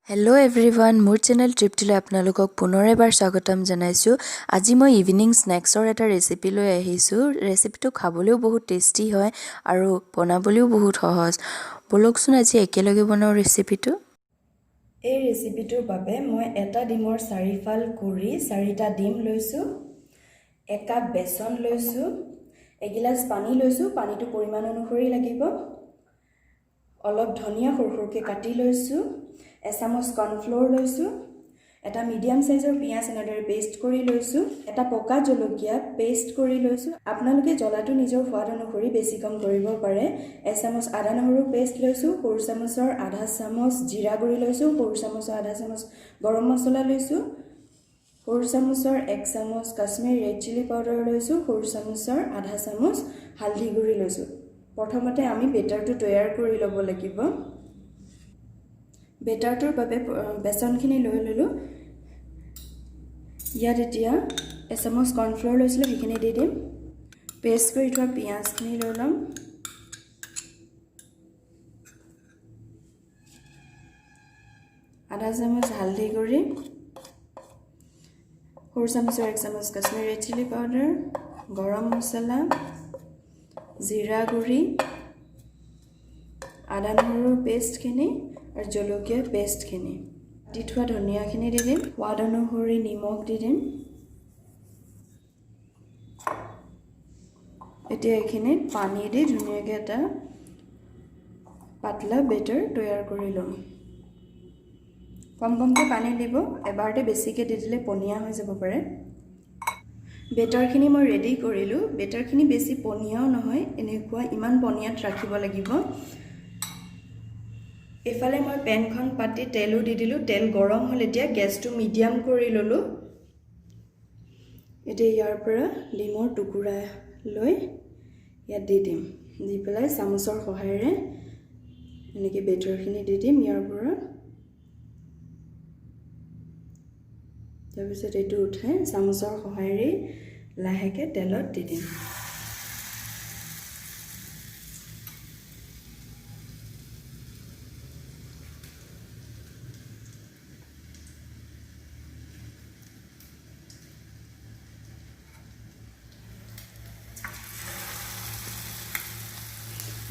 Hello' everyone, মোৰ channel তৃপ্তিলৈ আপোনালোকক পুনৰ এবাৰ স্বাগতম জনাইছোঁ। আজি মই ইভিনিং স্নেক্সৰ এটা ৰেচিপি লৈ আহিছোঁ। ৰেচিপিটো খাবলৈও বহুত টেষ্টি হয় আৰু বনাবলৈও বহুত সহজ। ব'লকচোন, আজি একেলগে বনাওঁ ৰেচিপিটো। এই ৰেচিপিটোৰ বাবে মই এটা ডিমৰ চাৰিফাল কৰি চাৰিটা ডিম লৈছোঁ, একাপ বেচন লৈছোঁ, এগিলাচ পানী লৈছোঁ, পানীটো পৰিমাণ অনুসৰি লাগিব, অলপ ধনিয়া সৰু সৰুকৈ কাটি লৈছোঁ, এচামুচ কৰ্ণফ্ল'ৰ লৈছোঁ, এটা মিডিয়াম চাইজৰ পিঁয়াজ এনেদৰে পেষ্ট কৰি লৈছোঁ, এটা পকা জলকীয়া পেষ্ট কৰি লৈছোঁ। আপোনালোকে জ্বলাটো নিজৰ সোৱাদ অনুসৰি বেছি কম কৰিব পাৰে। এচামুচ আদা নহৰু পেষ্ট লৈছোঁ, সৰু চামুচৰ আধা চামুচ জিৰা গুড়ি লৈছোঁ, সৰু চামুচৰ আধা চামুচ গৰম মছলা লৈছোঁ, সৰু চামুচৰ 1 চামুচ কাশ্মীৰ ৰেড চিলি পাউডাৰ লৈছোঁ, সৰু চামুচৰ আধা চামুচ হালধি গুড়ি লৈছোঁ। প্ৰথমতে আমি বেটাৰটো তৈয়াৰ কৰি ল'ব লাগিব। বেটাৰটোৰ বাবে বেচনখিনি লৈ ল'লোঁ। ইয়াত এতিয়া এচামুচ কৰ্ণফ্ল'ৰ লৈছিলোঁ, সেইখিনি দি দিম। পেষ্ট কৰি থোৱা পিঁয়াজখিনি লৈ ল'ম। আধা চামুচ হালধি গুড়ি, সৰু চামুচৰ 1 চামুচ কাশ্মীৰ ৰেড চিলি পাউডাৰ, গৰম মছলা, জিৰা গুড়ি, আদা নহৰুৰ পেষ্টখিনি আৰু জলকীয়া পেষ্টখিনি, দি থোৱা ধনিয়াখিনি দি দিম। সোৱাদ অনুসৰি নিমখ দি দিম। এতিয়া এইখিনিত পানী দি ধুনীয়াকৈ এটা পাতলা বেটাৰ তৈয়াৰ কৰি ল'ম। কম কমকৈ পানী দিব, এবাৰতে বেছিকৈ দি দিলে পনীয়া হৈ যাব পাৰে। বেটাৰখিনি মই ৰেডি কৰিলোঁ। বেটাৰখিনি বেছি পনীয়াও নহয়, এনেকুৱা ইমান পনীয়াত ৰাখিব লাগিব। এইফালে মই পেনখন পাতি তেলো দি দিলোঁ। তেল গৰম হ'ল, এতিয়া গেছটো মিডিয়াম কৰি ল'লোঁ। এতিয়া ইয়াৰ পৰা ডিমৰ টুকুৰা লৈ ইয়াত দি দিম। দি পেলাই চামুচৰ সহায়েৰে এনেকৈ বেটাৰখিনি দি দিম ইয়াৰ পৰা। তাৰপিছত এইটো উঠাই চামুচৰ সহায়েৰেই লাহেকৈ তেলত দি দিম।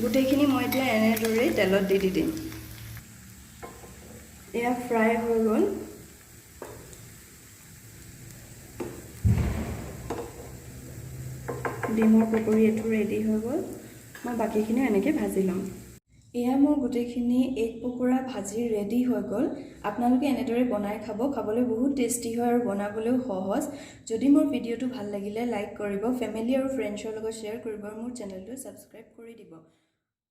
গোটেইখিনি মই এতিয়া এনেদৰেই তেলত দি দি দিম। এয়া ফ্ৰাই হৈ গ'ল। ডিমৰ পকৰি এইটো ৰেডি হৈ গ'ল। মই বাকীখিনিও এনেকৈ ভাজি ল'ম। এয়া মোৰ গোটেইখিনি এগ পকৰা ভাজি ৰেডি হৈ গ'ল। আপোনালোকে এনেদৰে বনাই খাব, খাবলৈ বহুত টেষ্টি হয় আৰু বনাবলৈও সহজ। যদি মোৰ ভিডিঅ'টো ভাল লাগিলে লাইক কৰিব, ফেমিলি আৰু ফ্ৰেণ্ডছৰ লগত শ্বেয়াৰ কৰিব আৰু মোৰ চেনেলটো ছাবস্ক্ৰাইব কৰি দিব।